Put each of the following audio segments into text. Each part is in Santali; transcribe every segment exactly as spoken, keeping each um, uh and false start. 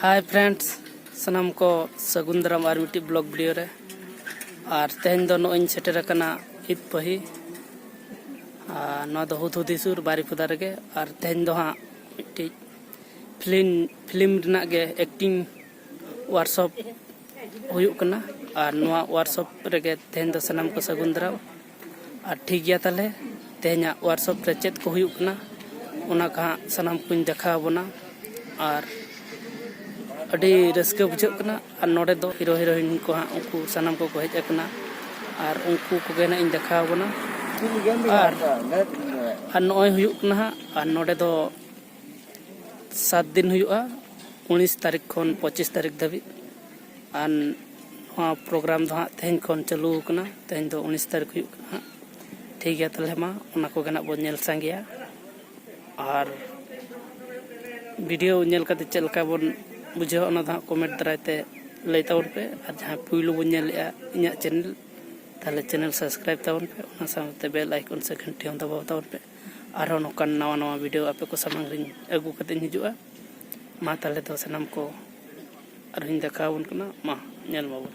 Hi friends, ᱥᱟᱱᱟᱢ ᱠᱚ ᱥᱟᱹᱜᱩᱱ ᱫᱟᱨᱟᱢ ᱟᱨ ᱢᱤᱫᱴᱤᱡ ᱵᱞᱚᱜ ᱵᱷᱤᱰᱤᱭᱳ ᱨᱮ᱾ ᱟᱨ ᱛᱮᱦᱮᱧ ᱫᱚ ᱱᱚᱜᱼᱚᱭ ᱤᱧ ᱥᱮᱴᱮᱨ ᱟᱠᱟᱱᱟ ᱤᱫ ᱯᱟᱹᱦᱤ᱾ ᱟᱨ ᱱᱚᱣᱟ ᱫᱚ ᱦᱩᱫᱽᱦᱩᱫᱤ ᱥᱩᱨ ᱵᱟᱨᱤᱯᱚᱫᱟ ᱨᱮᱜᱮ᱾ ᱟᱨ ᱛᱮᱦᱮᱧ ᱫᱚ ᱦᱟᱸᱜ ᱢᱤᱫᱴᱤᱡ ᱯᱷᱤᱞᱢ ᱯᱷᱤᱞᱢ ᱨᱮᱱᱟᱜ ᱜᱮ ᱮᱠᱴᱤᱝ ᱣᱟᱨᱠᱥᱚᱯ ᱦᱩᱭᱩᱜ ᱠᱟᱱᱟ᱾ ᱟᱨ ᱱᱚᱣᱟ ᱣᱟᱨᱠᱥᱚᱯ ᱨᱮᱜᱮ ᱛᱮᱦᱮᱧ ᱫᱚ ᱥᱟᱱᱟᱢ ᱠᱚ ᱥᱟᱹᱜᱩᱱ ᱫᱟᱨᱟᱢ᱾ ᱟᱨ ᱴᱷᱤᱠ ᱜᱮᱭᱟ, ᱛᱟᱦᱚᱞᱮ ᱛᱮᱦᱮᱧᱟᱜ ᱣᱟᱨᱠᱥᱚᱯ ᱨᱮ ᱪᱮᱫ ᱠᱚ ᱦᱩᱭᱩᱜ ᱠᱟᱱᱟ, ᱚᱱᱟ ᱠᱚ ᱦᱟᱸᱜ ᱥᱟᱱᱟᱢ ᱠᱚᱧ ᱫᱮᱠᱷᱟᱣ ᱟᱵᱚᱱᱟ᱾ ᱟᱨ ᱟᱹᱰᱤ ᱨᱟᱹᱥᱠᱟᱹ ᱵᱩᱡᱷᱟᱹᱜ ᱠᱟᱱᱟ᱾ ᱟᱨ ᱱᱚᱰᱮ ᱫᱚ ᱦᱤᱨᱳ ᱦᱤᱨᱳᱭᱤᱱ ᱠᱚ ᱦᱟᱸᱜ ᱩᱱᱠᱩ ᱥᱟᱱᱟᱢ ᱠᱚᱠᱚ ᱦᱮᱡ ᱟᱠᱟᱱᱟ᱾ ᱟᱨ ᱩᱱᱠᱩ ᱠᱚᱜᱮ ᱱᱟᱜ ᱤᱧ ᱫᱮᱠᱷᱟᱣ ᱟᱵᱚᱱᱟ᱾ ᱟᱨ ᱟᱨ ᱱᱚᱜᱼᱚᱭ ᱦᱩᱭᱩᱜ ᱠᱟᱱᱟ ᱦᱟᱸᱜ, ᱟᱨ ᱱᱚᱰᱮ ᱫᱚ ᱥᱟᱛ ᱫᱤᱱ ᱦᱩᱭᱩᱜᱼᱟ, ᱩᱱᱤᱥ ᱛᱟᱹᱨᱤᱠᱷ ᱠᱷᱚᱱ ᱯᱚᱸᱪᱤᱥ ᱛᱟᱹᱨᱤᱠᱷ ᱫᱷᱟᱹᱵᱤᱡ᱾ ᱟᱨ ᱱᱚᱣᱟ ᱯᱨᱳᱜᱨᱟᱢ ᱫᱚ ᱦᱟᱸᱜ ᱛᱮᱦᱮᱧ ᱠᱷᱚᱱ ᱪᱟᱹᱞᱩ ᱟᱠᱟᱱᱟ, ᱛᱮᱦᱮᱧ ᱫᱚ ᱩᱱᱤᱥ ᱛᱟᱹᱨᱤᱠᱷ ᱦᱩᱭᱩᱜ ᱠᱟᱱᱟ ᱦᱟᱸᱜ᱾ ᱴᱷᱤᱠ ᱜᱮᱭᱟ, ᱛᱟᱦᱚᱞᱮ ᱢᱟ ᱚᱱᱟ ᱠᱚᱜᱮ ᱱᱟᱜ ᱵᱚᱱ ᱧᱮᱞ ᱥᱟᱸᱜᱮᱭᱟ᱾ ᱟᱨ ᱵᱷᱤᱰᱤᱭᱳ ᱧᱮᱞ ᱠᱟᱛᱮ ᱪᱮᱫ ᱞᱮᱠᱟ ᱵᱚᱱ ᱵᱩᱡᱷᱟᱹᱣᱟ, ᱚᱱᱟ ᱫᱚ ᱦᱟᱸᱜ ᱠᱚᱢᱮᱱᱴ ᱫᱟᱨᱟᱭ ᱛᱮ ᱞᱟᱹᱭ ᱛᱟᱵᱚᱱ ᱯᱮ᱾ ᱟᱨ ᱡᱟᱦᱟᱸᱭ ᱯᱩᱭᱞᱩ ᱵᱚᱱ ᱧᱮᱞᱮᱜᱼᱟ ᱤᱧᱟᱹᱜ ᱪᱮᱱᱮᱞ, ᱛᱟᱦᱚᱞᱮ ᱪᱮᱱᱮᱞ ᱥᱟᱵᱥᱠᱨᱟᱭᱤᱵ ᱛᱟᱵᱚᱱ ᱯᱮ, ᱚᱱᱟ ᱥᱟᱶᱛᱮ ᱵᱮᱞ ᱟᱭᱠᱚᱱ ᱥᱮ ᱜᱷᱟᱱᱴᱤ ᱦᱚᱸ ᱫᱟᱵᱟᱣ ᱛᱟᱵᱚᱱ ᱯᱮ᱾ ᱟᱨᱦᱚᱸ ᱱᱚᱝᱠᱟᱱ ᱱᱟᱣᱟ ᱱᱟᱣᱟ ᱵᱷᱤᱰᱤᱭᱳ ᱟᱯᱮ ᱠᱚ ᱥᱟᱢᱟᱝ ᱨᱤᱧ ᱟᱹᱜᱩ ᱠᱟᱛᱮᱧ ᱦᱤᱡᱩᱜᱼᱟ᱾ ᱢᱟ ᱛᱟᱦᱚᱞᱮ ᱫᱚ ᱥᱟᱱᱟᱢ ᱠᱚ ᱟᱨᱦᱚᱸᱧ ᱫᱮᱠᱷᱟᱣ ᱟᱵᱚᱱ ᱠᱟᱱᱟ, ᱢᱟ ᱧᱮᱞ ᱢᱟᱵᱚᱱ᱾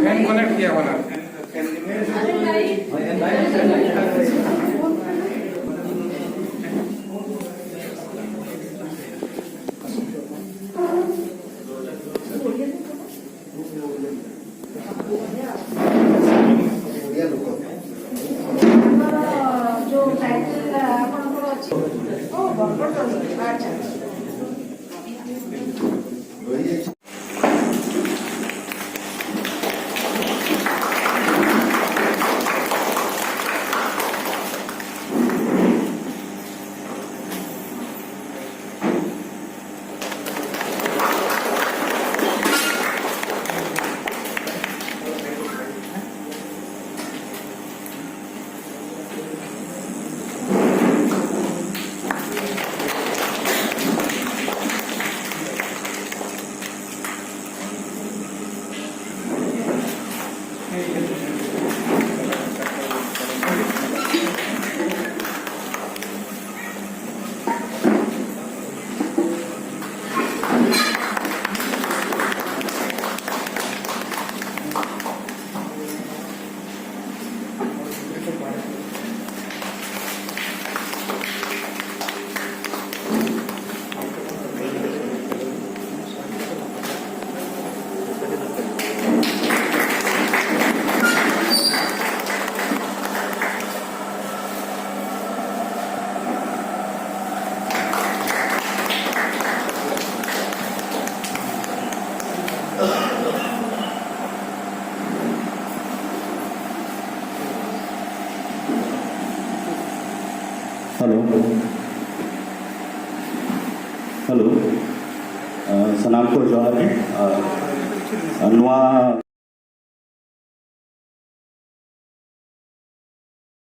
ᱯᱷᱮᱱ ᱠᱟᱱᱮᱠᱴ ᱜᱮᱭᱟ ᱵᱟᱱᱟᱨ᱾ Hello, hello. ᱟᱨ, ᱥᱟᱱᱟᱢ ᱠᱚ ᱡᱚᱦᱟᱨ ᱜᱮ᱾ ᱟᱨ, ᱟᱨ ᱱᱚᱣᱟ